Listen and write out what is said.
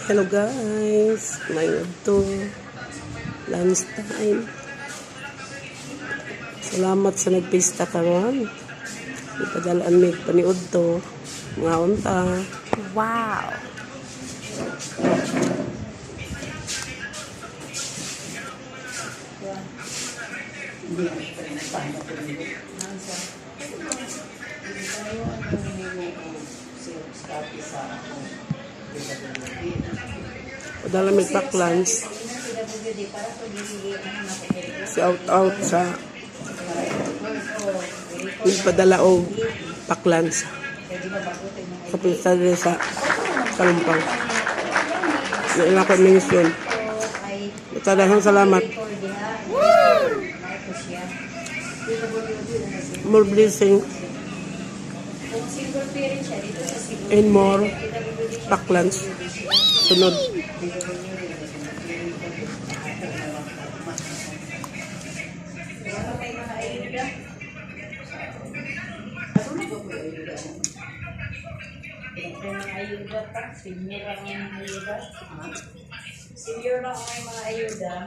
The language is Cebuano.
Hello guys, may to lunch time. Salamat sa nagpista karon. Ipadalaan mig paniud to. Mga unta. Wow. Padala mig pack lunch. Shout out sa nagpadala og pack lunch sa pista diri sa Kalumpang. Na ko mention. Daghang salamat. More blessing and more pack lunch. Sunod. May mga ayuda pa. Senior lang yung mga ayuda. Senior lang ang mga ayuda.